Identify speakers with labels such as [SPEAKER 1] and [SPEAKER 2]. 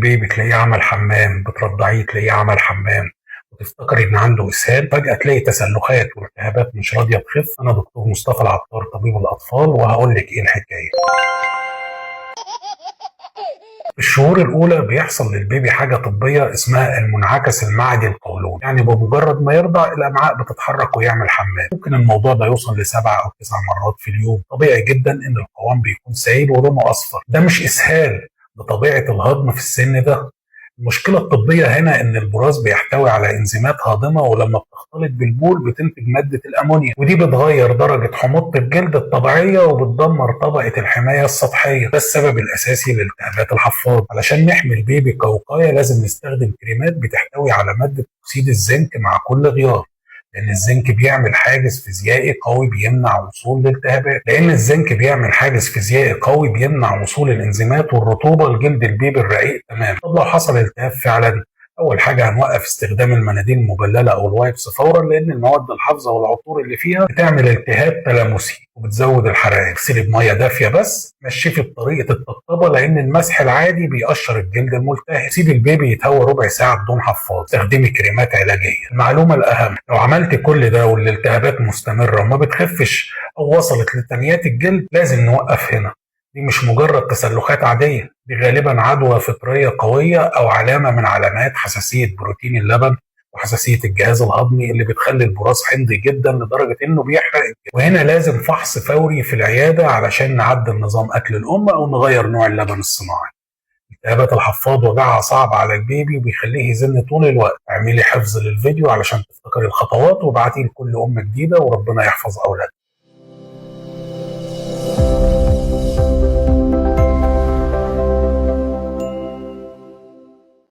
[SPEAKER 1] البيبي تلاقيه عمل حمام، بترضعيه تلاقيه عمل حمام، وتفتكري ان عنده اسهال، فجأة تلاقي تسلخات والتهابات مش راضية تخف. انا دكتور مصطفى العطار طبيب الاطفال، وهقول لك ايه الحكاية. في الشهور الاولى بيحصل للبيبي حاجة طبية اسمها المنعكس المعدي القولوني، يعني بمجرد ما يرضع الامعاء بتتحرك ويعمل حمام. ممكن الموضوع ده يوصل ل7 أو 9 مرات في اليوم. طبيعي جدا ان القوام بيكون سايل ولونه اصفر، ده مش اسهال، ده طبيعة الهضم في السن ده. المشكلة الطبية هنا إن البراز بيحتوي على إنزيمات هاضمة، ولما بتختلط بالبول بتنتج مادة الأمونيا، ودي بتغير درجة حموضة الجلد الطبيعية وبتدمر طبقة الحماية السطحية. ده السبب الأساسي لالتهابات الحفاض. علشان نحمي البيبي كوقاية لازم نستخدم كريمات بتحتوي على مادة أكسيد الزنك مع كل غيار، لأن الزنك بيعمل حاجز فيزيائي قوي بيمنع وصول الالتهابات، لأن الزنك بيعمل حاجز فيزيائي قوي بيمنع وصول الإنزيمات والرطوبة لجلد البيبي الرقيق. تمام. طب لو حصل التهاب فعلا، أول حاجة هنوقف استخدام المناديل المبللة أو ال wipes فورا، لأن المواد الحافظة والعطور اللي فيها بتعمل التهاب تلامسي وبتزود الحرارة. اغسلي بمية دافية بس، نشفي بطريقة الطبطبة لأن المسح العادي بيقشر الجلد الملتهب. سيبي البيبي يتهوى ربع ساعة بدون حفاض، استخدمي كريمات علاجية. المعلومة الأهم، لو عملت كل ده والالتهابات مستمرة وما بتخفش أو وصلت لتنيات الجلد، لازم نوقف هنا. دي مش مجرد تسلخات عادية، دي غالبا عدوى فطرية قوية أو علامة من علامات حساسية بروتين اللبن وحساسية الجهاز الهضمي اللي بتخلي البراز حمضي جدا لدرجة انه بيحرق الجلد. وهنا لازم فحص فوري في العيادة علشان نعدل نظام أكل الأم أو نغير نوع اللبن الصناعي. التهابات الحفاض وجعها صعب على البيبي وبيخليه يزن طول الوقت. اعملي حفظ للفيديو علشان تفتكري الخطوات، وابعتيه لكل أم جديدة، وربنا يحفظ أولادنا.